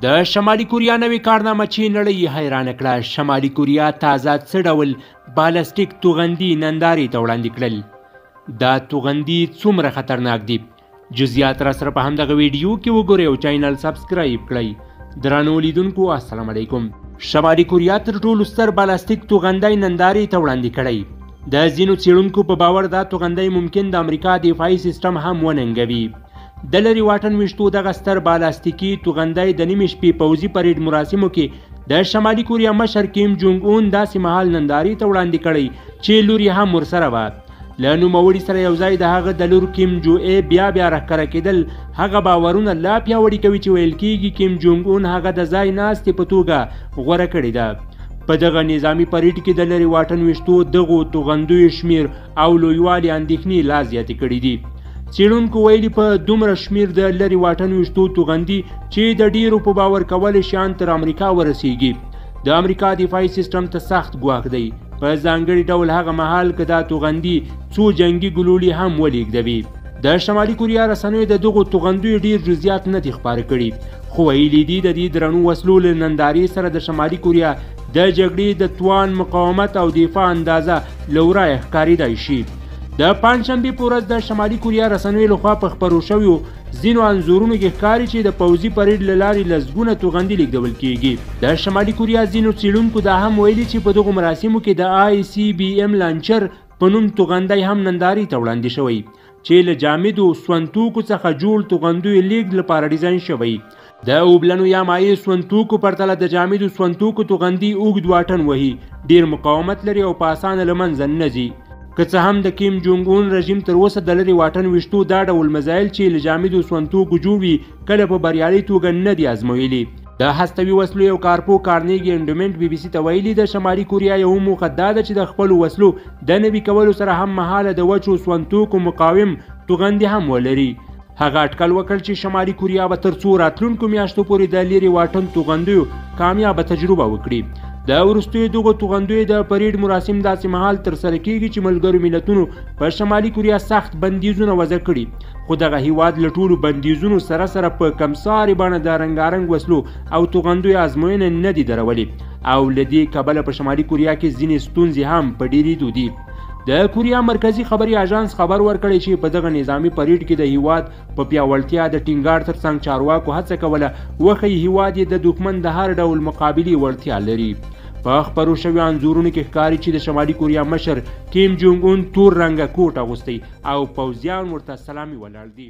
د شمالي کوریا نوې کارنامه چې نړۍ یې حیرانه کړه. شمالي کوریا تازه څه ډول بالستیک توغندي نندارې ته وړاندې کړل؟ دا توغندي څومره خطرناک دي؟ جزئیات را سره په همدغه ویډیو کې وګورئ او channel subscribe کړئ. درنو لیدونکو السلام علیکم. شمالي کوریا تر ټولو ستر بالاستیک توغندی نندارې ته وړاندې کړی. د ځینو څېړونکو په باور دا توغندی ممکن د امریکا دفاعي سیستم هم وننګوي. د لرې واټن ویشتو دغه ستر بالاستیکي توغندی د نیمې شپې پوځي پریډ مراسمو کې د شمالي کوریا مشر کیم جونګ اون داسې مهال نندارې ته وړاندې کړی چې لور یې هم ورسره وه. له نوموړي سره یو ځای د هغه د لور کیم جو ای بیا بیا راښکاره کېدل هغه باورونه لا پیاوړي کوي چې ویل کیږي کیم جونګ اون هغه د ځای ناستې په توګه غوره کړې ده. په دغه نظامي پریډ کې د لرې واټن ویشتو دغو توغندیو شمیر او لویوالي اندېښنې لا زیاتې کړې دي. څېړونکو ویلي په دومره شمیر د لرې واټن ویشتو توغندي چې د ډیرو په باور کولی شي ان تر امریکا ورسیږي، د امریکا دفاعي سیستم ته سخت ګواښ دی، په ځانګړي ډول هغه مهال که دا توغندي څو جنګي ګلولي هم ولیږدوي. د شمالي کوریا رسنیو د دغو توغندیو ډیر جزئیات نه دي خپاره کړي، خو ویلي دي د دې درنو وسلو له نندارې سره د شمالي کوریا د جګړې د توان، مقاومت او دفاع اندازه له ورایه ښکارېدای شي. د پنجشنبې په ورځ د شمالي کوریا رسنیو لخوا په خپرو شویو ځینو انځورونو کې ښکاري چې د پوځي پریډ له لارې لسګونه توغندي لیږدول کیږي. د شمالي کوریا ځینو څېړونکو دا هم ویلي چې په دغو مراسمو کې د آی سی بي ام لانچر په نوم توغندی هم نندارې ته وړاندې شوی چې له جامدو سونتوکو څخه جوړ توغندیو لیږد لپاره ډیزاین شوی. د اوبلنو یا مایع سونتوکو پرتله د جامدو سونتوکو توغندي اوږد واټن وهي، ډیر مقاومت لري او په اسانه له منځه نه ځي. که څه هم د کیم جونګ اون رژیم تر اوسه د لرې واټن ویشتو دا ډول مزایل چې له جامدو سونتوکو جوړ وي کله په بریالۍ توګه نه دي ازمویلي. د هستوي وسلو یو کارپوه کارنیګي انډومنټ بي بي سي ته ویلي د شمالي کوریا یوه موخه دا ده چې د خپلو وسلو د نوي کولو سره هم مهاله د وچو سونتوکو مقاوم توغندي هم ولري. هغه اټکل وکړ چې شمالي کوریا به تر څو راتلونکو میاشتو پورې د لرې واټن توغندیو کامیابه تجربه وکړي. د وروستیو دغو توغندیو د پریډ مراسم داسې مهال ترسره کیږي چې ملګرو ملتونو په شمالي کوریا سخت بندیزونه وضع کړي، خو دغه هیواد له ټولو بندیزونو سره سره په کمسارې بڼه د رنګارنګ وسلو او توغندیو ازموینه نه دي درولې او له دې کبله په شمالي کوریا کې ځینې ستونزې هم په ډېرېدو دي. د کوریا مرکزي خبري اژانس خبر ورکړی چې په دغه نظامي پریډ کې د هیواد په پیاوړتیا د ټینګار ترڅنګ چارواکو هڅه کوله وښیي هیواد یې د دښمن د هر ډول مقابلې وړتیا لري. په خپرو شویو انځورونو کې ښکاري چې د شمالي کوریا مشر کیم جونګ اون تور رنګه کوټ اغوستی او پوځیان ورته سلامي ولاړ دي.